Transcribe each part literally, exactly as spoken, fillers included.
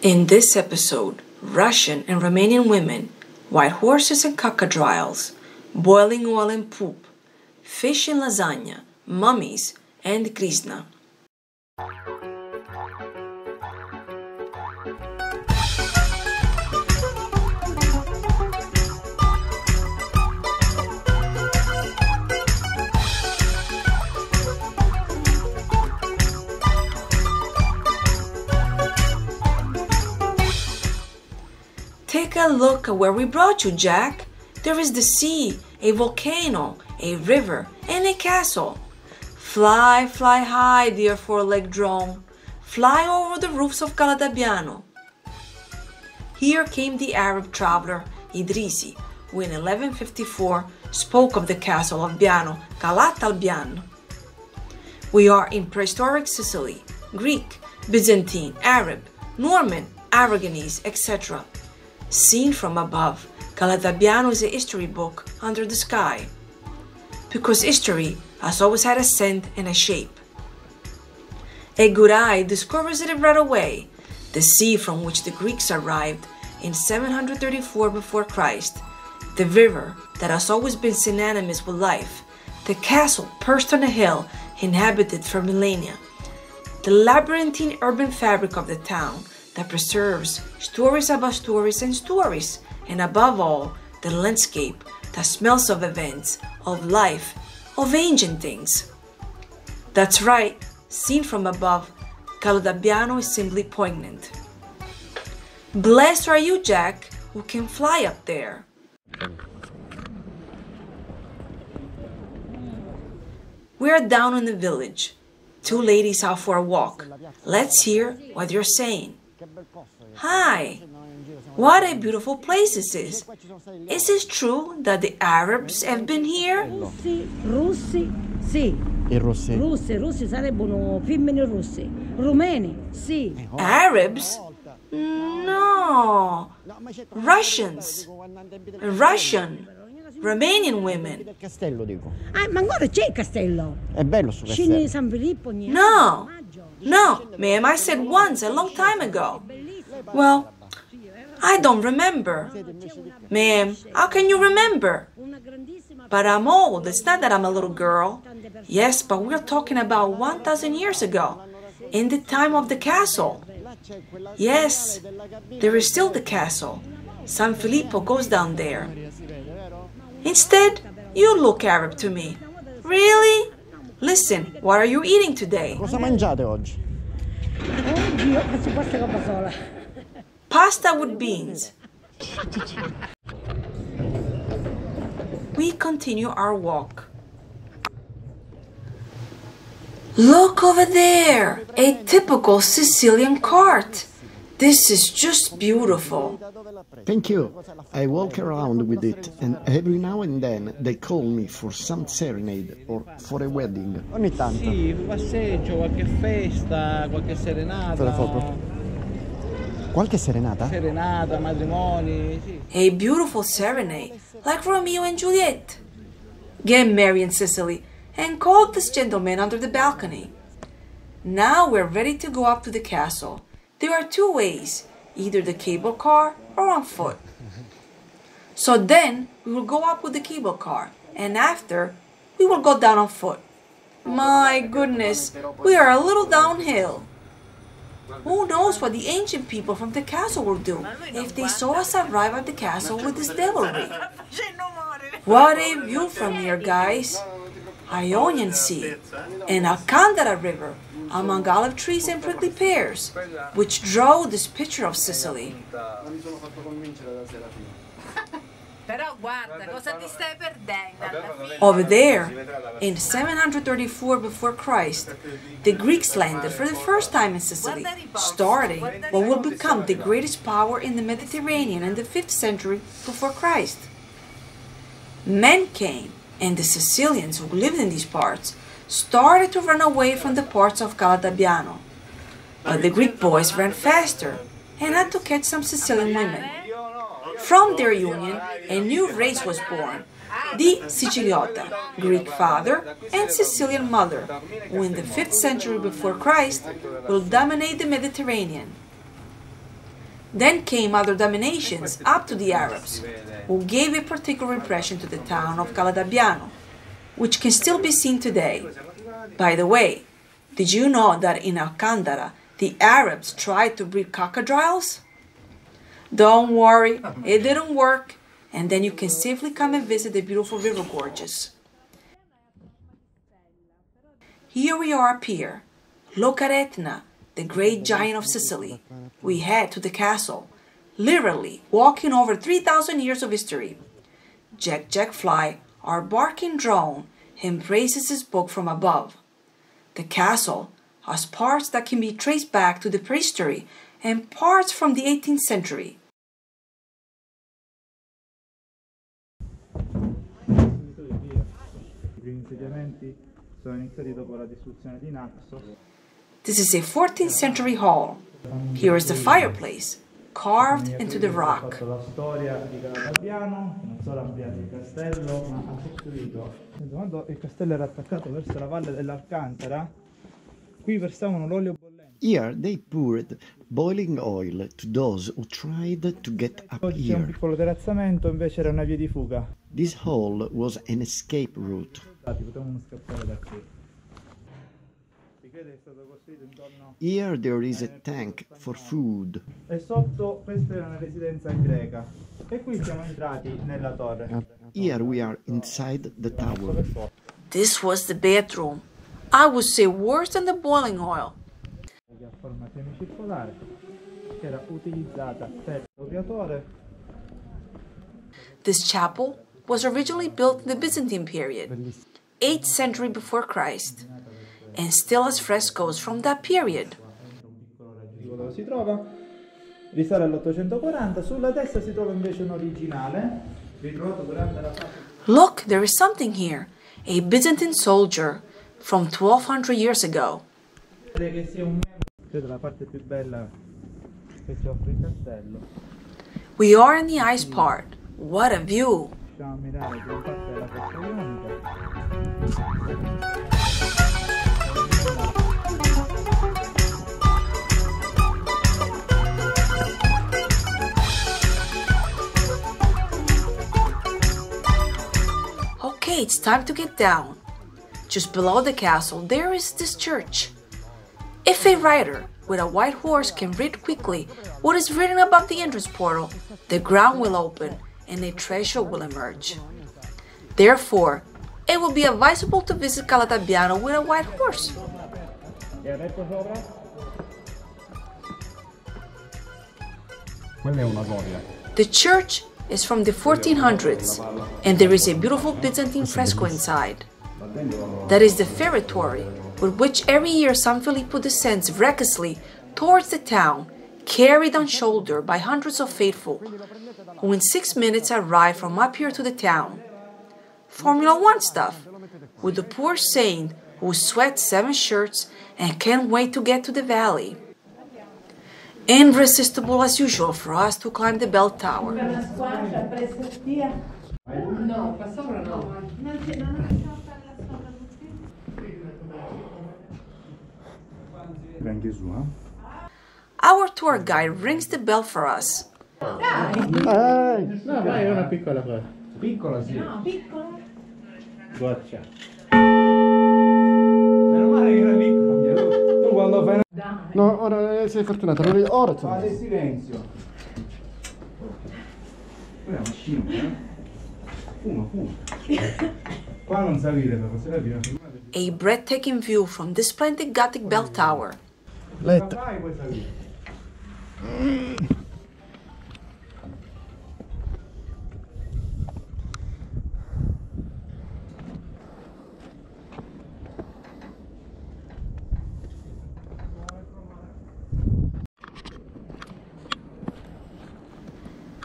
In this episode, Russian and Romanian women, white horses and cacadriles, boiling oil and poop, fish in lasagna, mummies, and grisna. Take a look at where we brought you, Jack. There is the sea, a volcano, a river, and a castle. Fly, fly high, dear four-legged drone. Fly over the roofs of Calat'Abbiano. Here came the Arab traveler Idrisi, who in eleven fifty-four spoke of the castle of Biano, Calat'Albiano. We are in prehistoric Sicily, Greek, Byzantine, Arab, Norman, Aragonese, et cetera. Seen from above, Calat'Abbiano is a history book under the sky. Because history has always had a scent and a shape. A good eye discovers it right away, the sea from which the Greeks arrived in seven hundred thirty-four before Christ, the river that has always been synonymous with life, the castle perched on a hill inhabited for millennia, the labyrinthine urban fabric of the town that preserves stories about stories and stories, and above all, the landscape that smells of events, of life, of ancient things. That's right, seen from above, Calat'Abbiano is simply poignant. Blessed are you, Jack, who can fly up there. We are down in the village. Two ladies out for a walk. Let's hear what they're saying. Hi! What a beautiful place this is. Is it true that the Arabs have been here? Russi, russi, sì. I russi? Russi, russi sarebbero femmini russi. Rumeni, sì. Arabs? No. Russians. Russian. Romanian women. Del castello, dico. Ah, ma ancora c'è il castello? È bello sto castello. Scende San Filippo ogni anno, a maggio. No. No, ma'am, I said once, a long time ago. Well, I don't remember. Ma'am, how can you remember? But I'm old, it's not that I'm a little girl. Yes, but we're talking about one thousand years ago, in the time of the castle. Yes, there is still the castle. San Filippo goes down there. Instead, you look Arab to me. Really? Listen, what are you eating today? Cosa mangiate oggi? Oggi io faccio pasta con la sola. Pasta with beans. We continue our walk. Look over there, a typical Sicilian cart. This is just beautiful. Thank you. I walk around with it, and every now and then they call me for some serenade or for a wedding. Ogni tanto. Sì, passeggio, qualche festa, qualche serenata. Te lo fa proprio. Qualche serenata? Serenata, matrimoni, sì. A beautiful serenade, like Romeo and Juliet. Get married in Sicily, and call this gentleman under the balcony. Now we're ready to go up to the castle. There are two ways, either the cable car or on foot. So then we will go up with the cable car, and after we will go down on foot. My goodness, we are a little downhill. Who knows what the ancient people from the castle will do if they saw us arrive at the castle with this devilry? What a view from here, guys! Ionian Sea and Alcantara River among olive trees and prickly pears, which draw this picture of Sicily. Però guarda cosa ti stai perdendo alla fine. Over there, in seven hundred thirty-four before Christ, the Greeks landed for the first time in Sicily, starting what will become the greatest power in the Mediterranean in the fifth century before Christ. Men came, and the Sicilians who lived in these parts started to run away from the ports of Calat'Abbiano. But the Greek boys ran faster and had to catch some Sicilian women. From their union, a new race was born, the Siciliota, Greek father and Sicilian mother, who in the fifth century before Christ will dominate the Mediterranean. Then came other dominations up to the Arabs, who gave a particular impression to the town of Calatappiano, which can still be seen today. By the way, did you know that in Alcantara the Arabs tried to breed crocodiles? Don't worry, it didn't work, and then you can safely come and visit the beautiful river gorges. Here we are up here. Look at Etna, the great giant of Sicily. We head to the castle, literally walking over three thousand years of history. Jack Jack Fly, our barking drone, embraces his book from above. The castle has parts that can be traced back to the prehistory and parts from the eighteenth century. I primi insediamenti sono iniziati dopo la distruzione di Naxos. This is a fourteenth century hall. Here is the fireplace, carved into the rock. Ha fatto la storia di Calatappiano, non solo ha ampliato il castello, ma ha costruito. Quando il castello era attaccato verso la valle dell'Alcantara, qui versavano l'olio bollente. Here they poured boiling oil to those who tried to get up here. Oggi c'è un piccolo terrazzamento, invece era una via di fuga. This hall was an escape route. Infatti, potevano scappare da qui. Si crede che è stato costruito intorno. Here there is a tank for food. E sotto, questa era una residenza greca. E qui siamo entrati nella torre. Here we are inside the tower. This was the bedroom. I would say worse than the boiling oil. Che ha forma semicircolare, che era utilizzata per l'opiatore. This chapel was originally built in the Byzantine period, eighth century before Christ, and still has frescoes from that period. Dove si trova? Risale all'ottocentoquaranta. Sulla testa si trova invece un originale ritrovato durante la fase. Look, there is something here. A Byzantine soldier from twelve hundred years ago. Credo che sia un membro. Credo la parte più bella che ci offre il castello. We are in the ice part. What a view! Possiamo ammirare gran parte della costa ionica. Okay, it's time to get down. Just below the castle, there is this church. If a rider with a white horse can read quickly what is written above the entrance portal, the ground will open and a treasure will emerge. Therefore, it will be advisable to visit Calatappiano with a white horse. Quella è una gobia. The church is from the fourteen hundreds, and there is a beautiful Byzantine fresco inside. That is the feretory with which every year San Filippo descends recklessly towards the town, carried on shoulder by hundreds of faithful, who in six minutes arrive from up here to the town. Formula One stuff, with the poor saint who sweats seven shirts and can't wait to get to the valley. Irresistible as usual for us to climb the bell tower. Anche su, eh? Our tour guide rings the bell for us. Dai! No, dai, è una piccola cosa. Piccola, sì. No, piccola. Goccia. Meno male che era piccola. Tu, tu quando fai una... No, ora, eh, sei fortunata, ora, ora c'è. Fate silenzio. Quella è una scena, eh? Fuma, fuma. Qua non si vede, però, se la vede, filmate. A breathtaking view from this splendid Gothic bell tower. Letta.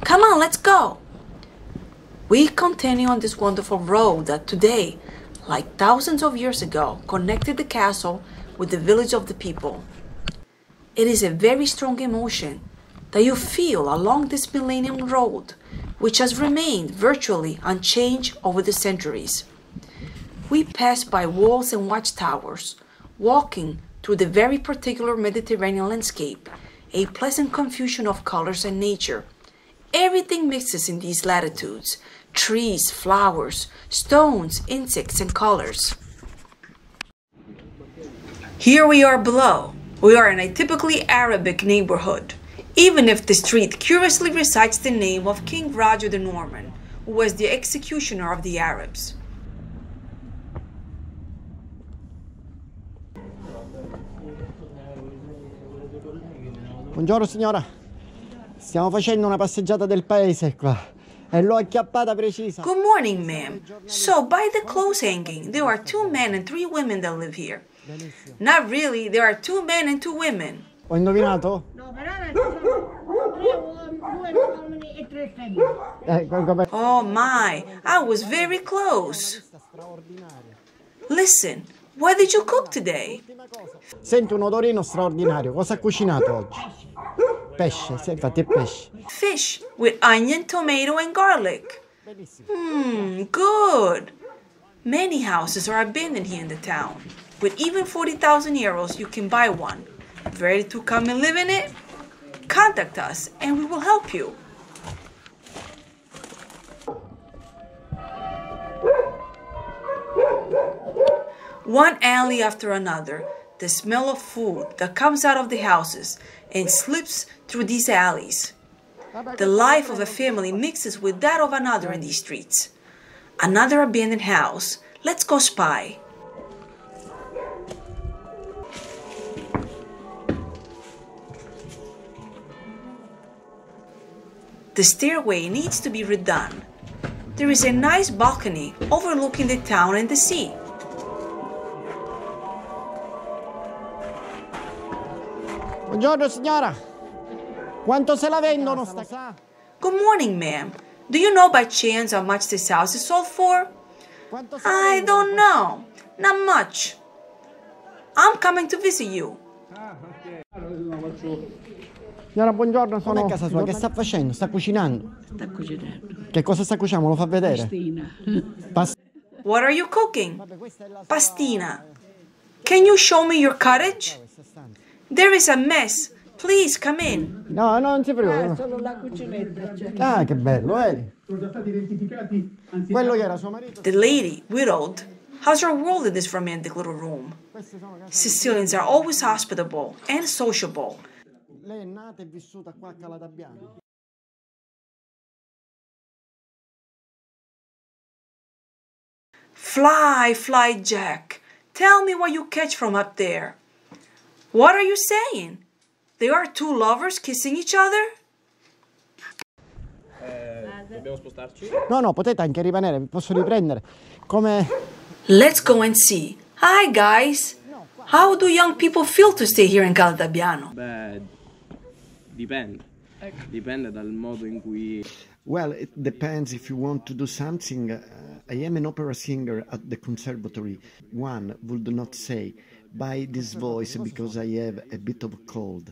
Come on, let's go! We continue on this wonderful road that today, like thousands of years ago, connected the castle with the village of the people. It is a very strong emotion that you feel along this millennium road, which has remained virtually unchanged over the centuries. We pass by walls and watchtowers, walking through the very particular Mediterranean landscape, A pleasant confusion of colors and nature. Everything mixes in these latitudes: trees, flowers, stones, insects, and colors. Here we are below. We are in a typically Arabic neighborhood, even if the street curiously recites the name of King Roger the Norman, who was the executioner of the Arabs. Buongiorno, signora. Stiamo facendo una passeggiata del paese qua. E l'ho acchiappata precisa. Good morning, ma'am. So, by the clothes hanging, there are two men and three women that live here. Not really, there are two men and two women. Ho indovinato? No, però adesso sono tre uom-, due uomini e tre femmine. Eh, come... Oh my, I was very close. Listen, what did you cook today? Sento un odorino straordinario. Cosa ha cucinato oggi? Pesce, sì, infatti è pesce. Fish with onion, tomato, and garlic. Benissimo. Hmm, good. Many houses are abandoned here in the town. With even forty thousand euros, you can buy one. Ready to come and live in it? Contact us and we will help you. One alley after another, the smell of food that comes out of the houses and slips through these alleys. The life of a family mixes with that of another in these streets. Another abandoned house. Let's go spy. The stairway needs to be redone. There is a nice balcony overlooking the town and the sea. Buongiorno, signora. Quanto se la vendono sta casa? Good morning, ma'am. Do you know by chance how much this house is sold for? I don't know. Not much. I'm coming to visit you. Signora, buongiorno, sono... Com'è casa sua? Che sta facendo? Sta cucinando? Sta cucinando. Che cosa sta cucinando? Me lo fa vedere? Pastina. Pas- What are you cooking? Pastina. Can you show me your cottage? There is a mess. Please come in. No, no, non si preoccupi. Ah, solo la cucinetta c'è. Ah, che bello, vedi? Sono già stati identificati anziani. Quello che era suo marito. The lady, widowed, has her world in this romantic little room. Sicilians are always hospitable and sociable. Lei è nata e vissuta qua a Calatabbiano. Fly, fly, Jack. Tell me what you catch from up there. What are you saying? There are two lovers kissing each other? Eh, dobbiamo spostarci? No, no, potete anche rimanere, vi posso riprendere. Come... Let's go and see. Hi, guys. How do young people feel to stay here in Calatabbiano? Beh, dipende. Dipende dal modo in cui... Well, it depends if you want to do something. Uh, I am an opera singer at the conservatory. One would not say, "Buy this voice because I have a bit of a cold."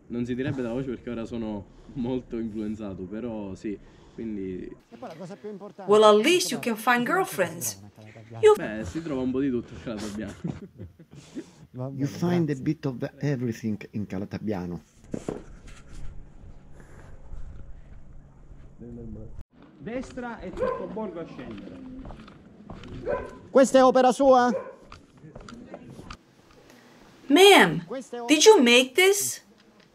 Non si direbbe della voce perché ora sono molto influenzato, però sì, quindi... E poi la cosa più importante... Well, at least you can find girlfriends. You... Beh, si trova un po' di tutto a Calatabbiano. You find a bit of everything in Calatabbiano. Destra e tutto borgo a scendere. Questa è opera sua? Ma'am, did you make this?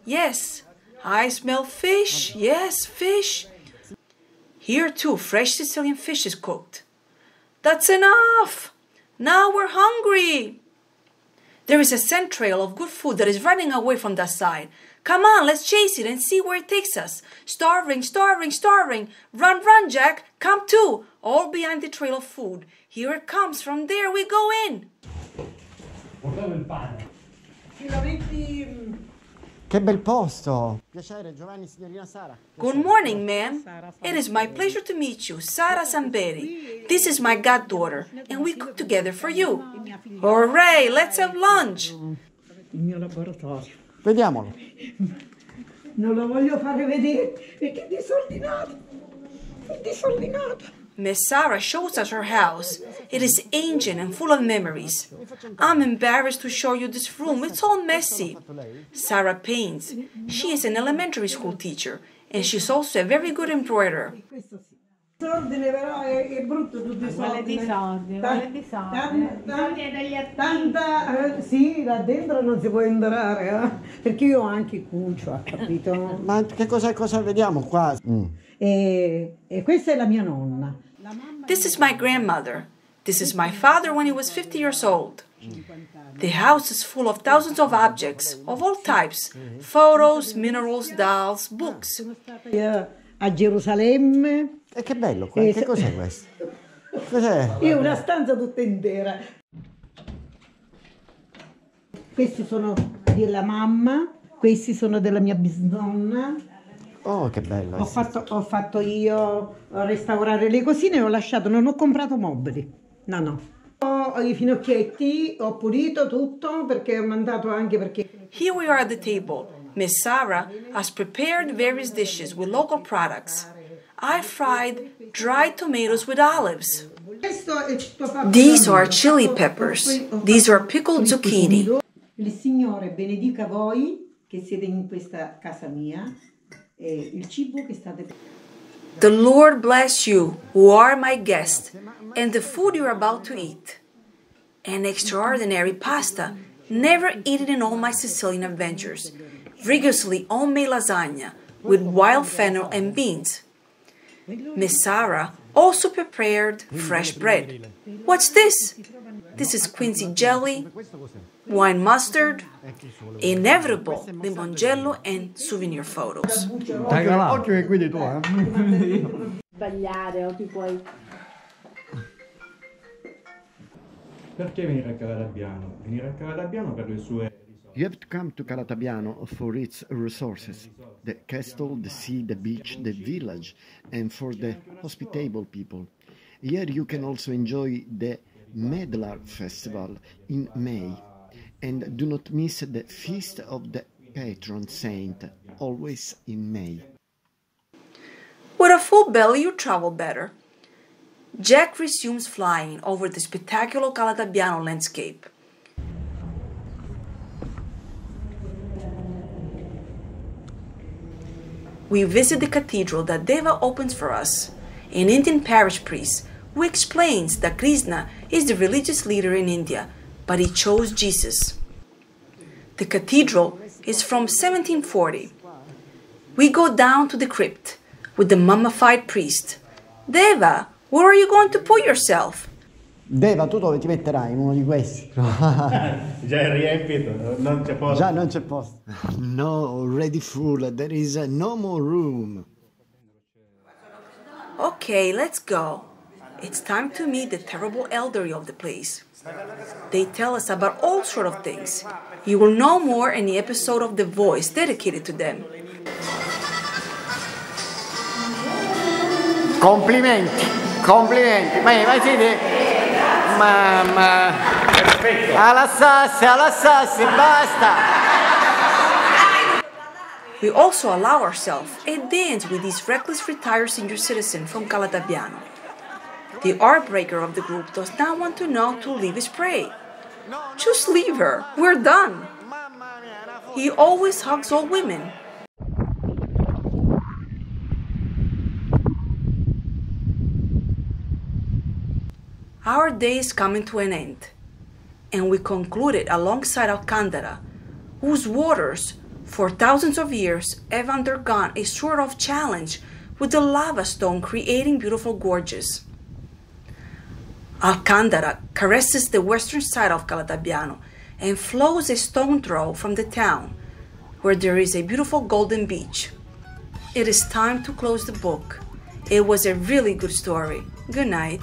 Yes. I smell fish. Yes, fish. Here too, fresh Sicilian fish is cooked. That's enough! Now we're hungry! There is a scent trail of good food that is running away from that side. Come on, let's chase it and see where it takes us. Starving, starving, starving! Run, run, Jack! Come too! All behind the trail of food. Here it comes, from there we go in! Portavo il pane. Sì, lo metti, mm. Che bel posto! Piacere, Giovanni, signorina Sara. Good morning, ma'am. It is my pleasure to meet you, Sara Samberi. This is my goddaughter, and we cook together for you. Hooray, let's have lunch! Il mio laboratorio. Vediamolo. Non lo voglio fare vedere perché è disordinato. È disordinato. Miss Sarah shows us her house. It is ancient and full of memories. I'm embarrassed to show you this room. It's all messy. Sarah paints. She is an elementary school teacher, and she's also a very good embroiderer. Disordine, però è, è brutto tutto disordine. Vuole disordine, vuole disordine. Bisogna dargli a tanta, eh, sì, là dentro non si può entrare, eh, perché io ho anche cuccio, ha capito? Ma che cosa, cosa vediamo qua? Mm. E, e questa è la mia nonna. This is my grandmother. This is my father when he was fifty years old. The house is full of thousands of objects of all types: photos, minerals, dolls, books. Io a Gerusalemme. E che bello qua, e che se- cos'è questo? Cos'è? È una stanza tutta intera. Questi sono della mamma, questi sono della mia bisnonna. Oh, che bello. Ho fatto, ho fatto io restaurare le cosine e ho lasciato, non ho comprato mobili. No, no. Ho i finocchietti, ho pulito tutto perché ho mandato anche perché. Here we are at the table. Miss Sarah has prepared various dishes with local products. I fried dried tomatoes with olives. These are chili peppers. These are pickled zucchini. Il Signore benedica voi che siete in questa casa mia e il cibo che state. The Lord bless you who are my guest and the food you're about to eat. An extraordinary pasta, never eaten in all my Sicilian adventures. Rigorously homemade lasagna with wild fennel and beans. Miss Sarah also prepared fresh bread. What's this? This is quinzy jelly, wine mustard, inevitable limoncello and souvenir photos. Occhio, occhio che guidi tu, eh. Sbagliare o ti puoi. Perché venire a Calatabbiano? Venire a Calatabbiano per le sue risorse. You have to come to Calatabbiano for its resources, the castle, the sea, the beach, the village, and for the hospitable people. Here you can also enjoy the Medlar Festival in May. And do not miss the Feast of the Patron Saint, always in May. With a full belly, you travel better. Jack resumes flying over the spectacular Calatabbiano landscape. We visit the cathedral that Deva opens for us, an Indian parish priest who explains that Krishna is the religious leader in India, but he chose Jesus. The cathedral is from seventeen forty. We go down to the crypt with the mummified priest. Deva, where are you going to put yourself? Deva, tu dove ti metterai in uno di questi? Già è riempito, non c'è posto. Già non c'è posto. No, already full. There is, uh, no more room. Okay, let's go. It's time to meet the terrible elderly of the place. They tell us about all sort of things. You will know more in the episode of The Voice dedicated to them. Complimenti, complimenti. Ma, ma siete, ma, ma, a lassassi, a lassassi, basta. We also allow ourselves a dance with this reckless retired senior citizen from Calatabbiano. The heartbreaker of the group does not want to know to leave his prey. Just leave her. We're done. He always hugs all women. Our day is coming to an end, and we conclude it alongside Alcantara, whose waters, for thousands of years, have undergone a sort of challenge with the lava stone creating beautiful gorges. Alcantara caresses the western side of Calatabbiano and flows a stone throw from the town, where there is a beautiful golden beach. It is time to close the book. It was a really good story. Good night.